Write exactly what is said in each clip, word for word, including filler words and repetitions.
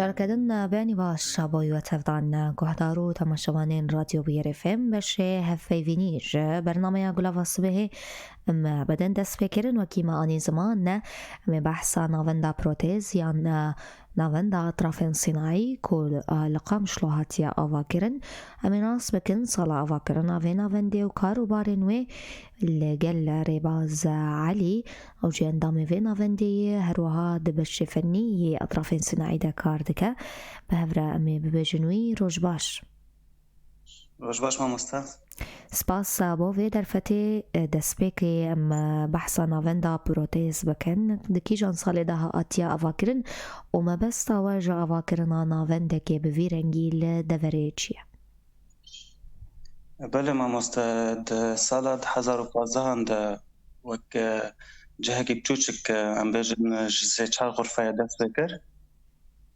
Karkedin benî baş bo we tevdan guhdar û temaşevanên Radyo Bûyer F M beşê hevpeyvînî ji bernameya Gulava Sibehê em bedin destpêkirin wekî me anî ziman ne. Em ê behsa navenda protez yan navenda etrafên sînayî ku li Qamişlo hatiye avakirin. Em ê nas bikin sala avakirina vê navendê û kar û barên wê li gel rêbaz Elî. Ew jî endamê vê navendê ye, her wiha di beşê fennî yê etrafên sînayî de kar dike. Bi hev re em ê bibêjin wî roj baş. Roj baş mamoste. Spas bo vê derfetê. Destpêkê em behsa navenda protez bikin. Di kîjan salê de hatiye avakirin û mebesta we ji avakirina navendekê bi vî rengî li deverê çi ye? Belê mamoste, di sala du hezar û pazdehan de wek, e, cihekî biçûçik, e, em bêjin, e, ji sê çar xurfeya dest pê kir.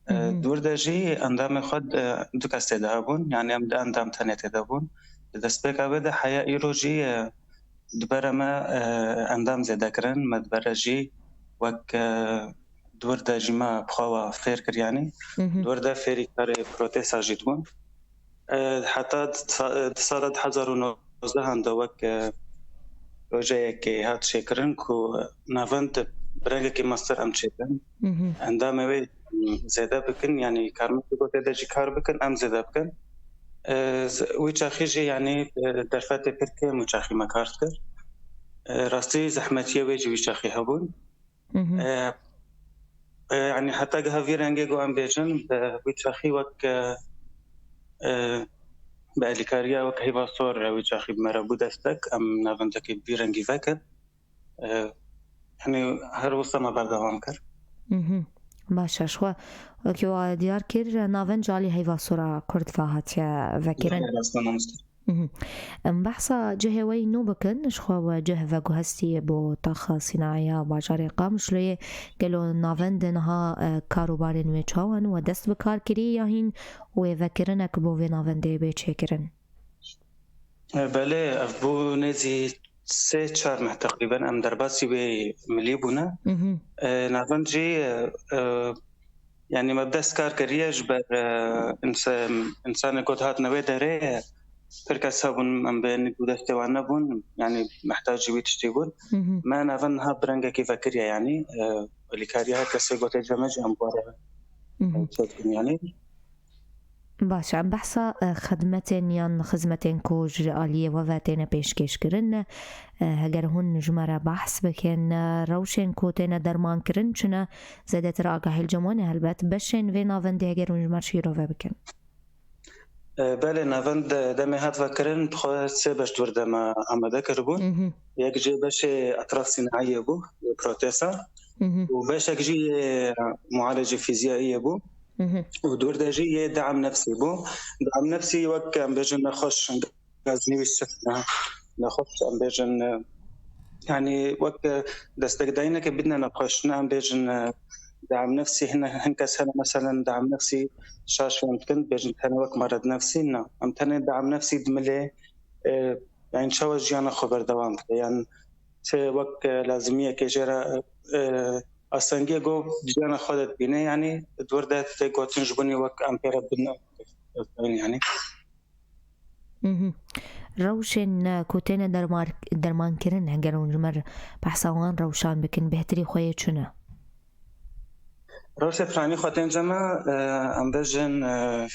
E, Hı hı. Di wir de jî endamê xwe, e, du kes tê de hebûn, yanî em du endam tenê tê de bûn. Di destpêka wê de heya îro jî, e, di ber me, e, endam zêde kirin, me di ber jî wek, e, di wir de jî me bi xwe wa fêr kir, yanî Hı hı. Di wir de fêrî karê proteza jî dibûn. E, heta di sa-, di sala du hezar û nozdehan de wek, e, projeyekê hat çêkirin ku navend bi rengekî mestir em çêkin. Hı hı. Endamê wê, m, zêde bikin, yanî karmendê ku tê de jî kar bikin, em zêde bikin. E, z-, wî çaxî jî, yanî, e, derfetê pir kêm wî çaxî me kar dikir. E, rastî zehmetiyê wê jî wî çaxî hebûn. Hı hı. E, e, yanî heta giha vî rengê ku em bêjin, bi wî çaxî wek, e, e, bi alîkariya wek heyva sor re wî çaxî bi me re bû destek, em navendekî bi vî rengî vekin. E, yanî her wisa me berdewam kir. Mhm. Baş e, ji xwe wekî we diyar kir, navend ji alî heyva sora Kurd ve hatiye vekirin. Belê, rast e, mamoste. Mhm. Em behsa cihê we yî nû bikin, ji xwe we cih veguhestî bo taxa sînaiya bajarê Qamişloyê. Gelo navend niha, e, kar û barên wê çawa ne? We dest bi kar kirî ya hîn wê vekirinek bo vê navendê bê çêkirin? E, belê, ev bû nêzî sê çar meh teqrîben em derbasî wê milî bûne. Mhm. E, navend jî, e, e, yanî me bi dest kar kiriye ji ber, e, înse-, însanê ku dihatine wê derê, e, pir kes hebûn, em bi nik û destê wan nebûn, yanî mehtacî wî tiştî bûn. Mhm. Me navend niha bi rengekî vekiriye, yanî, e, alîkariya her kesê ku tê cem me jî em bi we re, Mhm. e, çêdikin, yanî. Baş e, em behsa, e, xidmetên yan xizmetên ku ji aliyê we ve têne pêşkêşkirin, e, heger hûn ji me re behs bikin, e, rewşên ku têne dermankirin çi ne? Zêdetir agahî li cem we ne helbet. Beşên vê navendê heger hûn ji me re şîrove bikin. E, belê, navend de-, demê hat vekirin, bi xwe sê beş di wir de me amade kiribûn. Mhm. Yek jê beşê etraf sînayiyê bû, yê proteza. Mhm. Û beşek jî yê mualecê fîziyayiyê bû. Mhm. Û di wir de jî yê deam nefsî bû. Deam nefsî wek em bêjin nexweş gaznî wî sifte, nexweş em bêjin, e, yanî wek, e, destekdayîneke bidine nexweş, ne em bêjin, e, deam nefsî hine, hin kes hene meselen deam nefsî şaş fêm dikin, bêjin tenê wek mered nefsî, na. Em tenê deam nefsî dimilê, e, yanî çawa jiyana xwe berdewam bike, yan ti wek, e, lazimiyekê jê re, e, astengiyê ku jiyana xwe de dibîne, yanî di wir de tê gotin ji binî wek em pê re bin, yanî. Mhm. Rewşên, e, ku têne dermar-, dermankirin, heger hûn ji me re behsa wan rewşan bikin, bêhtirî xwe yê çi ne? Rewşê piranî xwe tên cem me, e, em bêjin, e,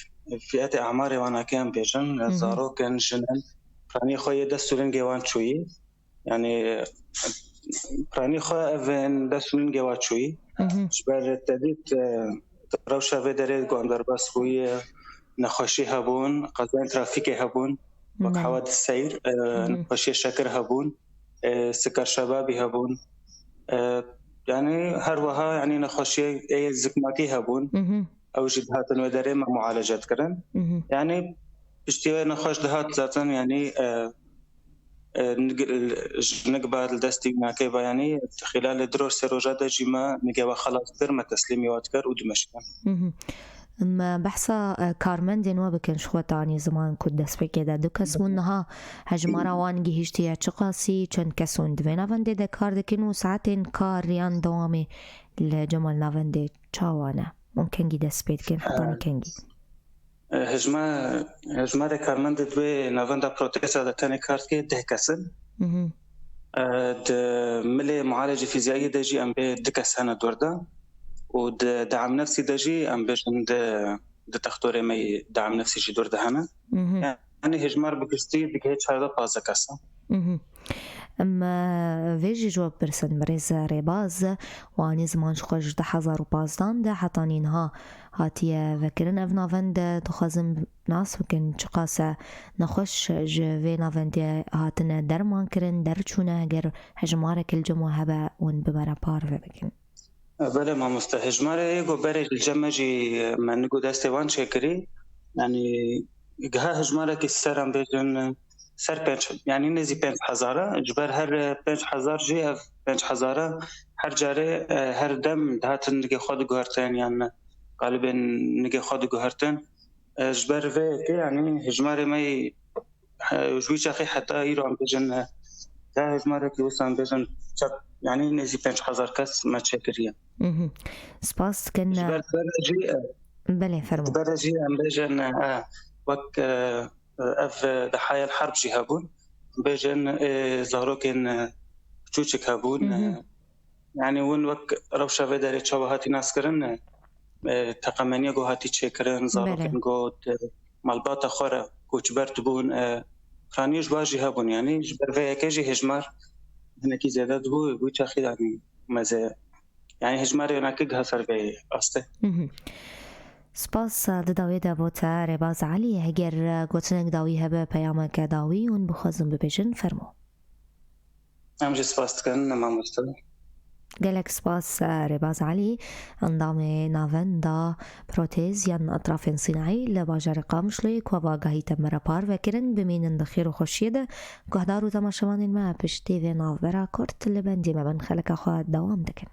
fiyetê amarê wan ake em bêjin, e, Mhm. zarok in, jin in, piranî xwe yê dest û lingê wan çûyî. Yanî, piranî xwe ev ên dest û lingê wa çûyî. Mhm. Ji ber te dît, e, di rewşa vê derê ku em derbas bûyî, nexweşî hebûn, qezayên trafîkê hebûn, wek Belê. Hewadis seyr, e, Mhm. nexweşiyê şekir hebûn, e, siker şebabî hebûn. E, yanî her wiha, yanî nexweşiyê ê zikmakî hebûn. Mhm. Ew jî dihatin wê derê me mualece dikirin. Mhm. Yanî piştî wê nexweş dihat zaten, yanî, e, e, nig-, ji nik ba li destî nakê ba, yanî xîlalê du roj sê roja de jî me nigê we xelas dikir, me teslîmî we dikir û dimeşiyan. Mhm. Em behsa, e, karmendên we bikin, ji xwe tanî ziman ku destpêkê de du kes bûn, niha hejmara wan gihîştiye çiqasî, çend kes hûn di vê navendê de kar dikin û saetên kar yan dewamê li Cemal navendê çawa ne? Û kengî dest pê dikin, hetanî kengî? Hejma, hejmarê karmendê di wê navenda proteza de tenê kar dike deh kes in. Mhm. E, di milê mualecê fîzyayî de jî em bê du kes hene dûr de. Û di deam nefsî de jî em bêjin di, di textorê me yî deam nefsî jî dûr de hene. Mhm. Yani hejmar bi giştî digihê çardeh pazdeh kes e. Mhm. Em, e, vê jî ji we bipirsin, birêz Rêbaz, û anî ziman ji xwe ji du hezar û pazdan de heta nîniha hatiye vekirin. Ev navend dixwazin nas bikin, çiqas e nexweş ji vê navendê hatine derman kirin, derçûne, heger hejmarek li cem we hebe, hûn bi me re parve bikin. Belê mamoste, hejmarê êgo berê li cem me jî me nig û destê wan çêkirî. Yanî giha hejmarekî ser em bêjin ser pênc, yanî nêzî pênc hezar e. Ji ber her pênc hezar jî ev pênc hezar e. Her carê, e, her dem dihatin nigê xwe diguhertin yan qalibên nigê xwe diguhertin. E, ji ber vê yekê, yanî hejmarê me yî, e, ji wî çaxê heta îro em bêjin, e, te hejmarekî wisa em bêjin çap, yanî nêzî pênc hezar kes me çêkiriye. Mhm. Spas dikin. Ji ber vê jî, e, Belê, fermo. Ji ber jî em bêjin, e, wek, e, ev, e, dehayel herb jî hebûn. Bêjin, e, zarokên, e, çûçik hebûn, e, Mhm. Yanî hûn wek rewşa vê derê çawa hatî naskirin, e, teqemeniya ku hatî çêkirin, zarokên Belê. ku di malbata xwe re koçber dibûn, e, piraniyê ji wa jî hebûn. Yanî ji ber vê yekê jî hejmar hinekî zêde dibû, bû çaxî, yanî meze. Yanî hejmarê wênakê giha ser vê astê. Mhm. Spas, di dawiyê de bo te Rêbaz Elî, heger gotinek dawî hebe, peyameke dawî hûn bixwazin bibêjin, fermo. Em jî spas dikin, mamoste. Gelek spas, Rêbaz Elî, endamê navenda protez yan etrafên sînayî li bajarê Qamişloyê ku ava agahî te me re parve kirin. Bimînin di xêr û xweşiyê de. Guhdar û temaşevanên me, piştî vê navbera kurt li bendê me bin, xeleka xwe dewam dikin.